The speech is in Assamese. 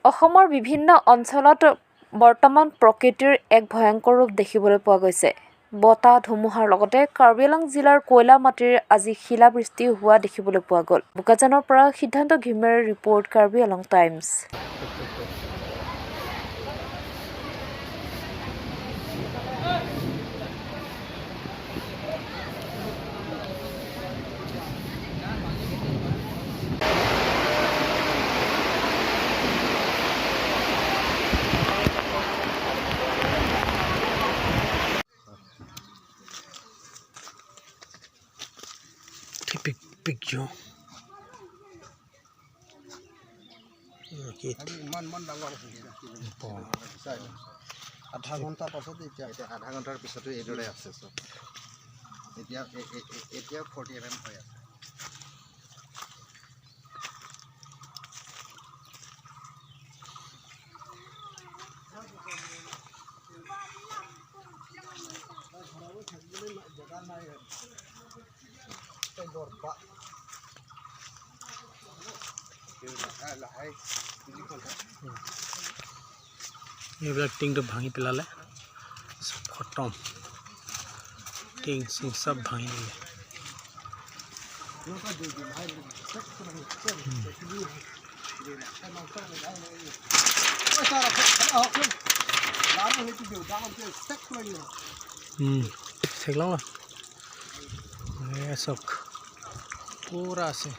অসমৰ বিভিন্ন অঞ্চলত বৰ্তমান প্ৰকৃতিৰ এক ভয়ংকৰ ৰূপ দেখিবলৈ পোৱা গৈছে। বতাহ ধুমুহাৰ লগতে কাৰ্বি আংলং জিলাৰ কয়লা মাটিৰ আজি শিলাবৃষ্টি হোৱা দেখিবলৈ পোৱা গ'ল। বোকাজানৰ পৰা Siddhanta Ghimire report, Karbi Anglong Times. Big Joe. আধা ঘণ্টাৰ পাছত, এতিয়া আধা ঘণ্টাৰ পিছতো এইদৰে আছে চব। এতিয়া এতিয়া 40 mm হৈ আছে। এইবিলাক টিংটো ভাঙি পেলালে, খতম। টিং চিং চব ভাঙি দিলে। থেকলাম চাওক, পুৰা আছে।